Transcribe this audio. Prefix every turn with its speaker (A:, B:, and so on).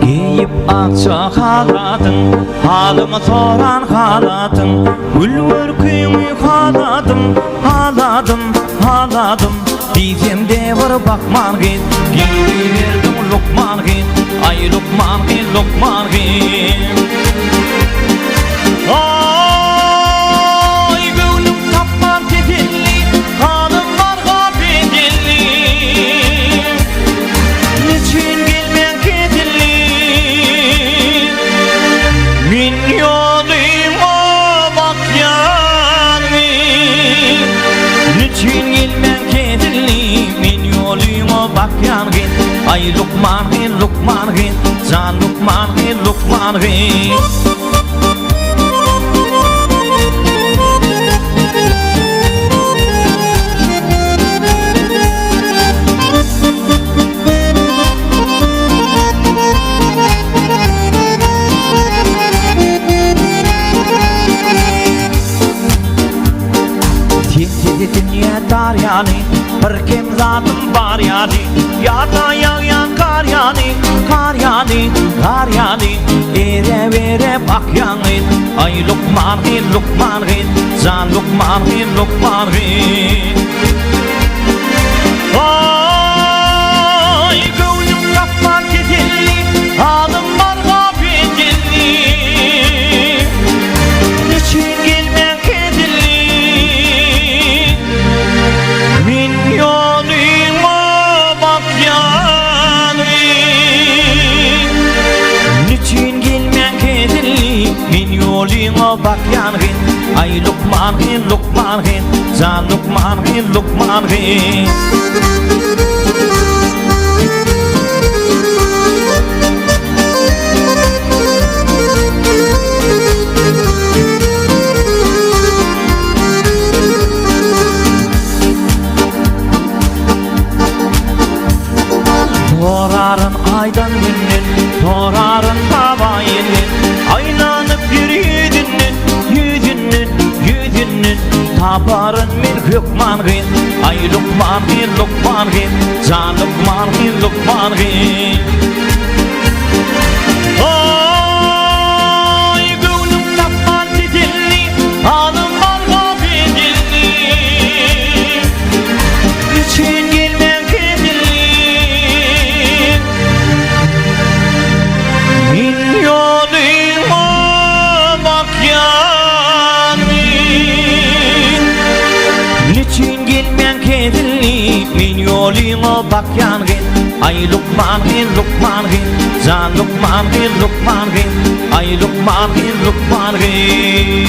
A: Geýip akja halatyň, Halymy soran halatyň, Gül görküňi haladym, Haladym, haladym. Diýsem-de bir bakman gyz, Gidiberdiň lukman gyz, Aý lukman gyz, lukman gyz. Aý göwnüm tapman teselli, Halym barha bedelli. Neçün gelmän keselli? Men ýolyma bakýan gyz. Neçün gelmän keselli? Men ýolyma bakýan gyz. Aý lukman gyz, lukman gyz, jan lukman gyz, lukman gyz. Sensiz dünýä dar ýaly, bir kem zadym bar ýaly, Ýada ýagýan gar ýaly, gar ýaly, gar ýaly, Ere-bere bakýaň gyz, aý lukman gyz, lukman gyz, Jan lukman gyz, lukman gyz. Aý, göwnüm tapman teselli, Halym barha bedelli. Neçün gelmän keselli? Men ýolyma bakýan gyz. Neçün gelmän keselli? Men ýolyňa bakýan gyz. Aý, lukman gyz, lukman gyz, Jan lukman gyz, lukman gyz. Soraryn aýdan günden, soraryn saba ýelden, Aýlanyp ýör ýüzünden, ýüzünden, ýüzünden, Taparyn men hökman gyz, aý lukman gyz, lukman gyz, Jan lukman gyz, lukman gyz. Aý göwnüm tapman teselli, Halym barha bedelli. Üçin gelmän keselli. Men ýolyma bakýan gyz. Neçün gelmän keselli, Men ýolyňa bakýan gyz. Aý lukman gyz, lukman gyz, Jan lukman gyz, lukman gyz, Aý lukman gyz, lukman gyz.